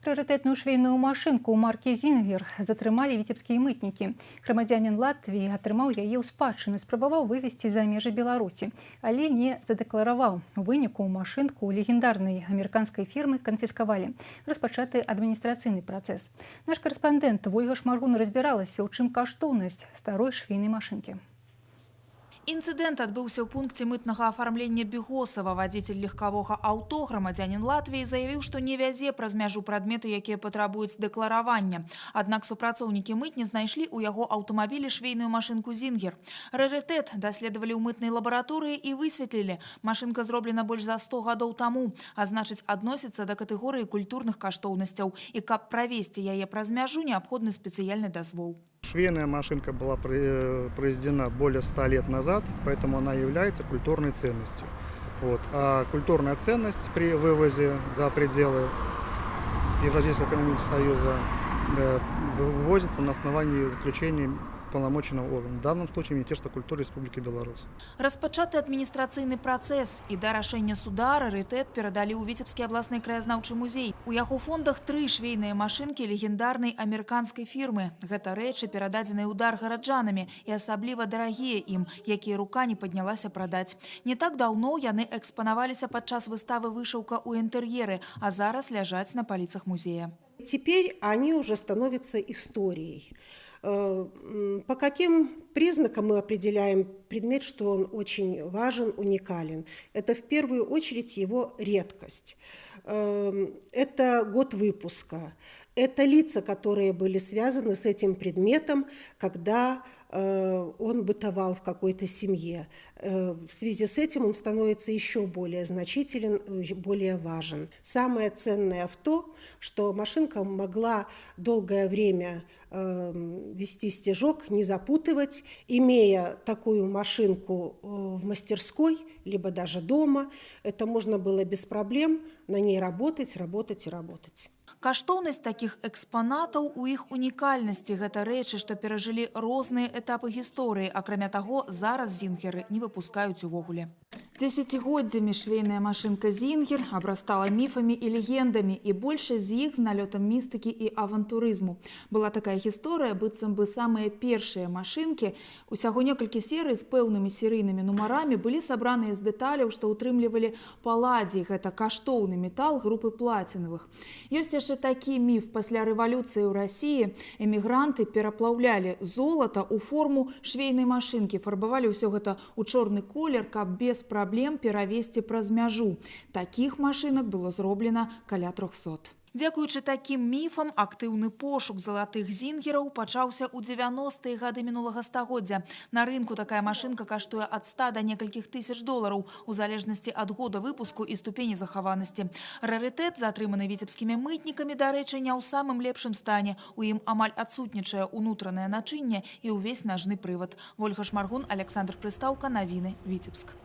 Рарытэтную швейную машынку маркі «Зінгер» затрымалі віцебскія мытнікі. Грамадзянін Латвіі атрымаў яе ў спадчыну, спрабаваў вывезці за межы Беларусі, але не задэклараваў. У выніку машынку легендарнай амерыканскай фірмы канфіскавалі. Распачаты адміністрацыйны працэс. Наш карэспандэнт Вольга Шмаргун разбіралася, у чым каштоўнасць старой швейнай машынкі. Інцыдэнт адбыўся ў пункце мытнага афармлення Бегосава. Вадзіцель легкавога аўто, грамадзянін Латвіі, заявіў, што не вязе праз мяжу прадметы, якія патрабуюць дэкларавання. Аднак супрацоўнікі мытні знайшлі ў яго аўтамабілі швейную машынку «Зінгер». Рарытэт даследавалі ў мытнай лабараторыі і высветлілі: машынка зроблена больш за 100 гадоў таму, а значыць, адносіцца да катэгорыі культурных каштоўнасцяў. І каб правесці яе праз мяжу, неабходны спецыяльны дазвол. Швейная машинка была произведена более 100 лет назад, поэтому она является культурной ценностью. Вот. А культурная ценность при вывозе за пределы Евразийского экономического союза вывозится на основании заключения уполномоченного органа, в данном случае Министерства культуры Республики Беларусь. Распачаты адміністрацыйны працэс, і да рашэння суда рарытэт перадалі ў Віцебскі абласны краязнаўчы музей. У яго фондах тры швейныя машынкі легендарнай амерыканскай фірмы. Гэта рэчы, перададзеныя ў дар гараджанамі, і асабліва дарагія ім, якія рука не паднялася прадаць. Не так даўно яны экспанаваліся падчас выставы «Вышыўка ў інтэр'еры», а зараз ляжаць на паліцах музея. Теперь они уже становятся историей. По каким признакам мы определяем предмет, что он очень важен, уникален? Это в первую очередь его редкость. Это год выпуска. Это лица, которые были связаны с этим предметом, когда он бытовал в какой-то семье. В связи с этим он становится еще более значителен, более важен. Самое ценное в том, что машинка могла долгое время вести стежок, не запутывать. Имея такую машинку в мастерской, либо даже дома, это можно было без проблем на ней работать, работать и работать. Каштоўнасць такіх экспанатаў у іх унікальнасці. Гэта рэчы, што перажылі розныя этапы гісторыі. Акрамя таго, зараз зінгеры не выпускаюць увогуле. Дзесяцігоддзямі швейная машынка «Зінгер» абрастала міфамі і легендамі, і большасць з іх з налётам містыкі і авантурызму. Была такая гісторыя, быццам бы самыя першыя машынкі, усяго некалькі серый з пэўнымі серыйнымі нумарамі, былі сабраныя з дэталяў, што ўтрымлівалі паладзій, гэта каштоўны метал групы плацінавых. Ёсць яшчэ такі міф: пасля рэвалюцыі ў Расіі эмігранты пераплаўлялі золата ў форму швейнай машынкі, фарбавалі ўсё гэта ў чорны колер, каб без праблем перавезці праз мяжу. Такіх машынак было зроблена каля 300. Дзякуючы такім міфам актыўны пошук залатых зінгераў пачаўся ў 90-е гады мінулага стагоддзя. На рынку такая машынка каштуе ад 100 да некалькіх тысяч долараў, у залежнасці ад года выпуску і ступені захаванасці. Рарытэт, затрыманы віцебскімі мытнікамі, дарэчы, не ў самым лепшым стане. У ім амаль адсутнічае ўнутранае начынне і ўвесь нажны прывад. Вольга Шмаргун, Аляксандр Прыстаўка, навіны, Віцебск.